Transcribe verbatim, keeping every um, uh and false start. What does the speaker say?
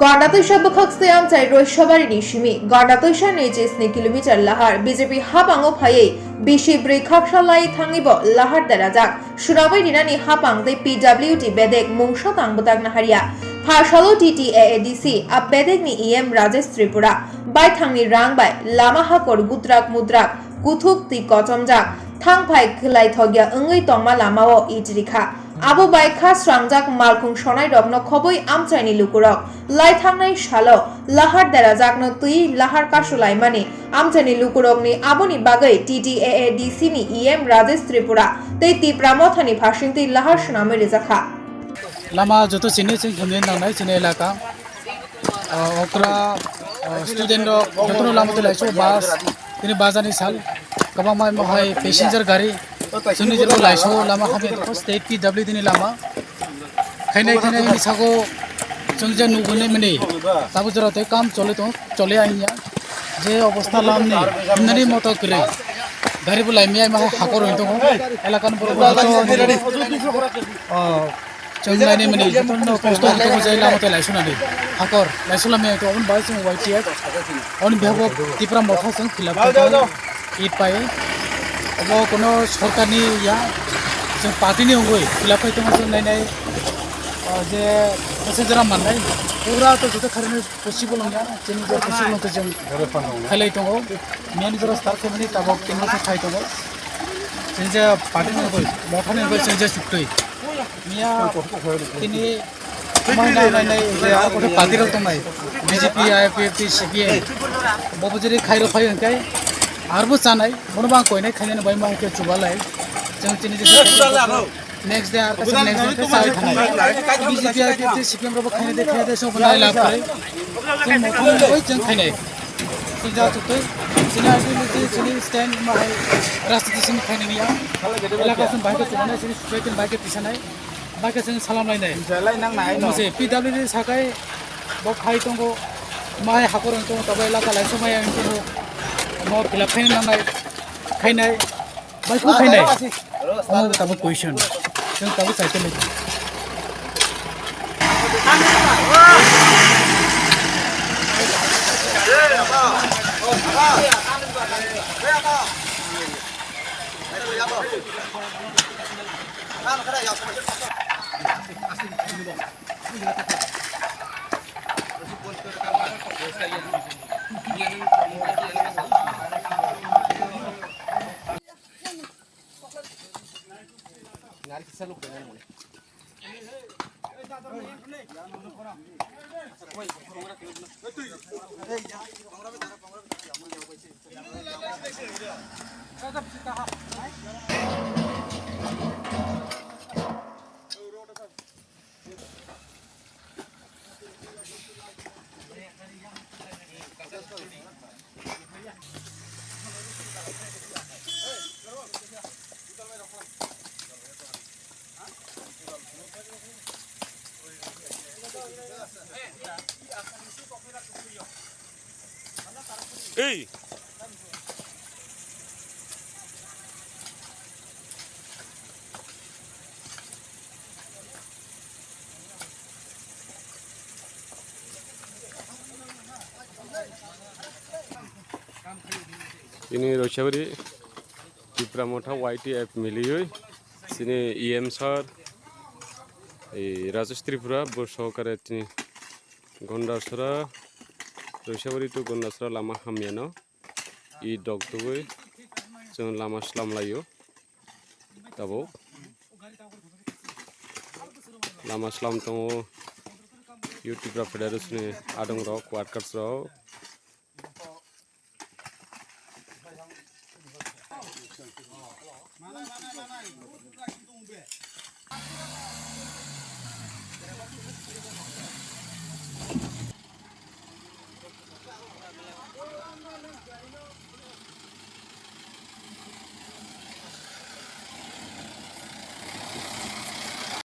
Gandatoisa bwkhak swi amchai Roisabari ni simi Gandatoisa ni chisni kilometer lahar B J P habango phaiwi bisi bwrwi khaksa lai thangwi bo lahar derajak. Sunamwi rinani hapang tei P W D bedek mungsa tang bwtak naharya. Phasalo T T A A D C a bedek ni E M Rajesh Tripura baithang ni rang bai lama hakor gutrak mutrak, kuthuk twi kochomjak, thangphai khwlai thokya wngwi tongma lamao it rikha. Abo bai kha srangjak malkhung sonai rokno khobwi amchaini lukurok lai thangnai salo lahar derajakno twi lahar kasulaimani amchaini lukurokni aboni bagwi T T A A D C ni E M Rajesh Tripura tei Tipra Mothani phasingtwi lahar swnamwi rijakha. Lama joto chini chini thumni nangnai chini elaka. Ah, okra, ah, student rok jotono lama twi laisio bus, tini bazar ni sal, kwbangma mohai passenger gari, chwngni jero laisio lama hamya state P W D ni lama. Khainai khainai hini sago chwng je nugwi mani, tabuk jora tei kam chole tong, chole ya hinya. Je obostha lam ni, himnani moto kwrwi. Gari bo laimya ma hakor hoi tongo, elaka ni borok bo joto, ah, Chwng laini mani jotono kosto wngtongma jai lama tei laisunani hakor laisulami ang tongmani bai chwng Y T F oni bihabo Tipra Motha chwng fill up khaitong it pai. Obo kono sorkarni ya chwng party ni wngwi fill up khaitongma chwng nainai, ah, je message ram mannai pura to joto kharwi possible wngya chini je possible wngtwi chwng khailai tongo. Miyani jora start khaimani tabok tinma se phai tongo. Chini je party ni wngwi Motha ni wngwi chini je chuktwi. Miya tini thumai na nai nai je aro kothai party rok tongnai B J P, I P F T, C P M. Bobo jeri khairok phai hwnkhe arbo chanai, bono bang koinai khainani bai ma hwnkhe chubalai. Chwng chini je next day ar kaisa next day khe chai thanai. B J P, I P F T, C P M rok bo khainai de khainai de sobo nai lab khlai. Chwng mothani bai chwng khainai. Chini ja chuktwi chini I P F T, chini stand ma hai rasta chini khainani ya. Elaka chwng bai khe chubalai chini society bai khe tisanai. Bai khe chwng salam lainai. Jalai nang nai no. Mose P W D sakai bo khai tongo. Mai hakor wng tongo, tabai laka lai somai wng tongo. Mo fill up khaina nangnai, khainai. Bai kho khainai. Omo tabuk question. Chwng tabuk cycle lai. Ei. Ini Roisabari Tipra Motha Y T F miliwi chini E M sir, ei Rajesh Tripura, bo sohokare chini Gondasora, Roisabari to Gondasora lama hamyano. I dok tugui chwng lama slam laio. Tabuk lama slam tongo. YouTube rok, federation ni adong rok, workers rok.